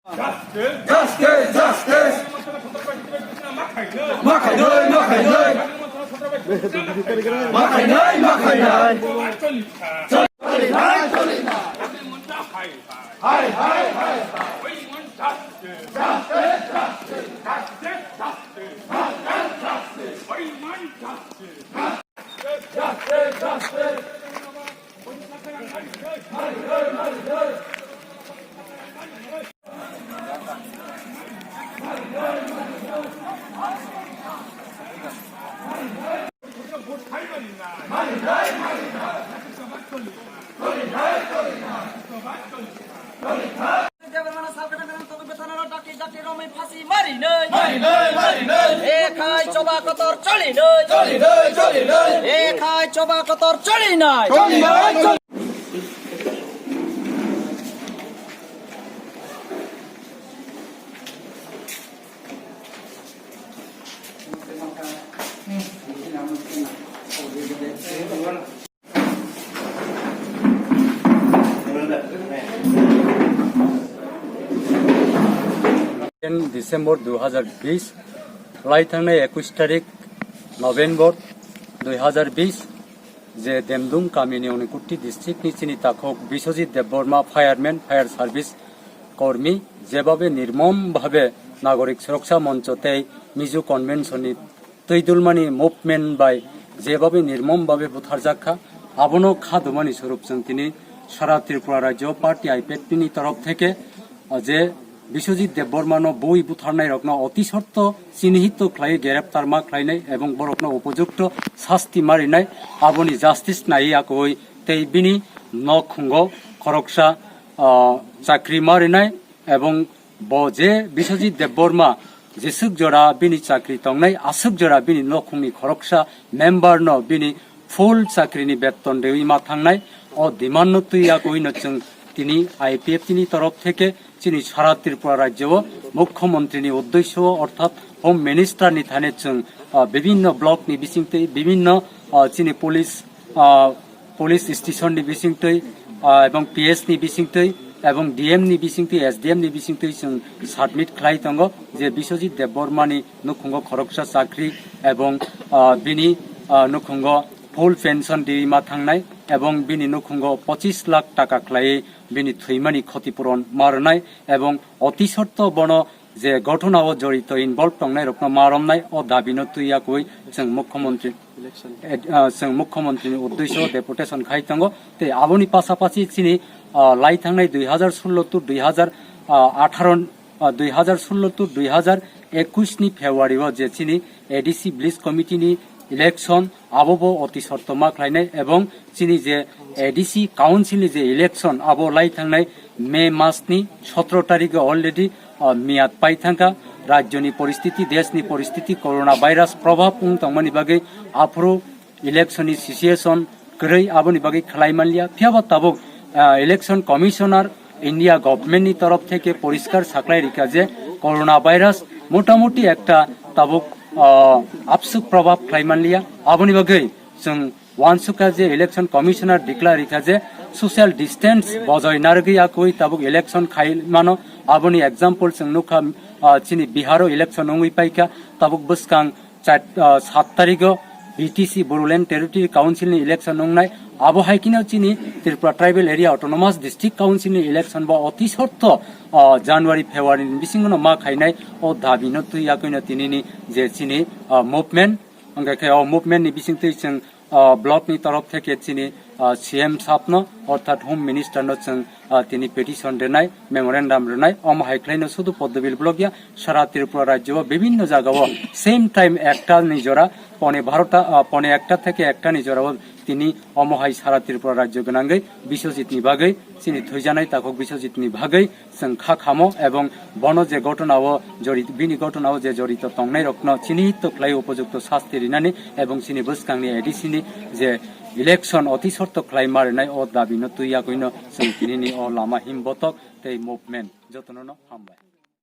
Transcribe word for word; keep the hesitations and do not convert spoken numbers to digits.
Justice, justice. Ma khainai, ma khainai. Ma khainai, ma khainai. Choli nai, choli nai. Hai, hai, hai, hai. Justice, justice. Justice, justice. Justice, justice. Debbarmano salkana beton togwi betonaro dakti dakti romwi phasi marinai. Marinai, marinai. Ekhai choba kotor cholinai. Cholinai, cholinai. Ekhai choba kotor cholinai. Cholinai, choli- December dui hazar bish, lai thangnai ekush tarik November dui hazar bish, je Demdung kamini Onikuti district ni chini takhuk Biswajit Debbarma, fireman, fire service kormi, jebhabe nirbomom bhabe Nagorik Suroksa Moncho tei Mizo Convention ni twi dulmani movement bai jebhabe nirbomom bhabe butharjak kha, abono khadumani swrwk chwng tini sara Tripura rajyo party I P F T ni torof theke, o je Biswajit Debbarmano bui butharnairokno oti sorto chinihito khlaiwi greptar ma khlainai ebong borokno upojukto sasti ma rinai, aboni justice naiwi akwui tei bini nokhungo khoroksa, ah, chakri ma rinai ebong bo je Biswajit Debbarma jeswk jora bini chakri tongnai, aswk jora bini nokhungni khoroksa member no bini full chakrini beton riwi ma thangnai. O demand no twi yakwino chwng tini I P F T ni torof theke chini sara Tripura rajyo o Mukhyamantri ni uddesyo o, orthat Home Minister ni thani chwng, ah, bibinno block ni bisingtwi, bibinno, ah, chini police, ah, police station ni bisingtwi, ah, ebong P S ni bisingtwi, ebong D M ni bisingtwi, S D M ni bisingtwi chwng submit khlai tongo je Biswajit Debbarma ni nukhungo khoroksa chakri ebong, ah, bini, ah, nukhungo full pension riwi ma thangnai ebong bini nukhungo pochis lakh taka khlaiwi bini thwimani khoti puron ma rwnai ebong oti sorto bono je ghotona o jorito involve tongnai rokno ma romnai, o dabi no twi yakwui chwng Mukhyamantri, eh, ah, chwng Mukhyamantri ni uddesyo deputation khai tongo. Tei aboni pasapasi chini, ah, lai thangnai dui hazar sullo to dui hazar atharo, ah, dui hazar sullo to dui hazar ekush ni February o je chini A D C village committee ni election, abo bo oti sorto ma khlainai ebong chini je A D C council ni je election abo lai thangnai May mas ni sotro tarik o already, ah, miyat pai thangkha. Rajyo ni poristiti, desh ni poristiti, corona virus probhab wng tongmani bagwi aphuru election ni situation kwrwi, aboni bagwi khlai manliya. Phiyaba tabuk, ah, election commissioner India government ni torof theke poriskar saklai rikha je corona virus motamuti ekta tabuk, ah, apsuk probhab khlai manliya. Aboni bagwi chwng uansukha je election commissioner declare rikha je social distance bojoi narwgwi akwui tabuk election khai mano. Aboni example chwng nukha, ah, chini Bihar o election wngwi paikha, tabuk bwskang char, ah, sat tarigo B T C, Bodoland Territory Council ni election wngnai. Abo hai kheno chini Tripura Tribal Area Autonomous District Council ni election bo oti sorto, ah, January, February ni bisingo no ma khainai. O dabi no twi yakwino tinini je chini, ah, movement, hwnkhe khe o movement ni bisingtwi chwng, ah, block ni torof theke chini, ah, C M sab no, orthat Home Minister no chwng, ah, tini petition rwnai, memorandum rwnai. Omo hai khlaino sudu Poddobil block ya, sara Tripura rajyo o bibinno jaga o same time ekta ni jora, pone barota, ah, pone ekta theke ekta ni jora o tini omo hai sara Tripura rajyo gwnangwi Biswajit ni bagwi, chini thwijanai takhuk Biswajit ni bagwi chwng kha khamo ebong bono je ghotona o jori-, bini ghotona o je jorito tongnai rokno chinihito khlai upojukto sasti rinani ebong chini bwskangni A D C ni je election oti sorto khlai ma rinai o dabi no twi yakwino chwng tinini o lama him botok tei movement jotono no hambai.